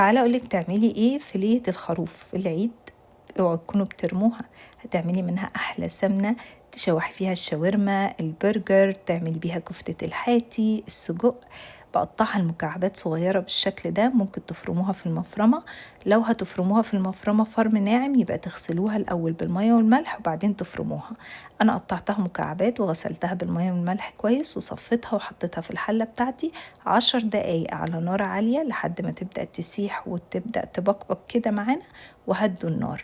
تعالي أقول لِك تعملي إيه في ليّة الخروف في العيد، اوعوا تكونوا بترموها، هتعملي منها أحلى سمنة تشوحي فيها الشاورما، البرجر، تعملي بيها كفتة الحاتي، السجق. بقطعها لمكعبات صغيرة بالشكل ده، ممكن تفرموها في المفرمة. لو هتفرموها في المفرمة فرم ناعم يبقى تغسلوها الأول بالمية والملح وبعدين تفرموها. أنا قطعتها مكعبات وغسلتها بالمية والملح كويس وصفيتها وحطيتها في الحلة بتاعتي 10 دقايق على نار عالية لحد ما تبدأ تسيح وتبدأ تبقبق كده معانا، وهدوا النار.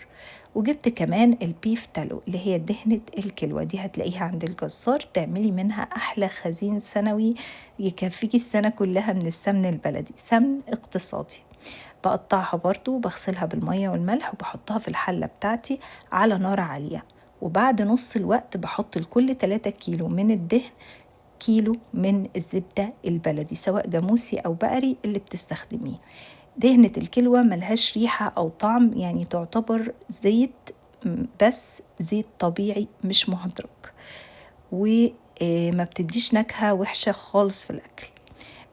وجبت كمان ال beef tallow اللي هي دهنة الكلوة، دي هتلاقيها عند الجزار، تعملي منها أحلى خزين سنوي يكفيكي السنة كلها من السمن البلدي، سمن اقتصادي. بقطعها برضو وبغسلها بالمية والملح وبحطها في الحلة بتاعتي على نار عالية، وبعد نص الوقت بحط لكل 3 كيلو من الدهن كيلو من الزبدة البلدي، سواء جاموسي أو بقري اللي بتستخدميه. دهنة الكلوة ملهاش ريحة أو طعم، يعني تعتبر زيت بس زيت طبيعي مش مهدرج، وما بتديش نكهة وحشة خالص في الأكل.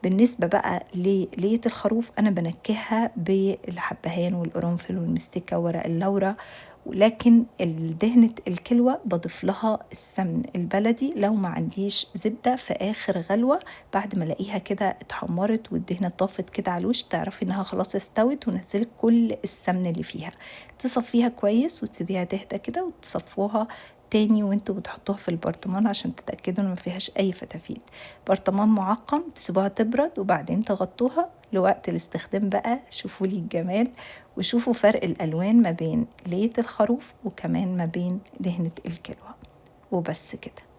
بالنسبة بقى للية الخروف أنا بنكهها بالحبهان والقرنفل والمستكة وورق اللورة، ولكن دهنة الكلوة بضيف لها السمن البلدي لو ما عنديش زبدة. في آخر غلوة بعد ما الاقيها كده اتحمرت والدهنة طافت كده على الوش، تعرفي انها خلاص استوت ونزلت كل السمن اللي فيها. تصفيها كويس وتسيبيها تهدى كده، وتصفوها تاني وانتوا بتحطوها في البرطمان عشان تتأكدوا ان ما فيهاش اي فتافيت. برطمان معقم، تسيبوها تبرد وبعدين تغطوها لوقت الاستخدام. بقى شوفوا لي الجمال وشوفوا فرق الألوان ما بين لية الخروف وكمان ما بين دهنة الكلوة. وبس كده.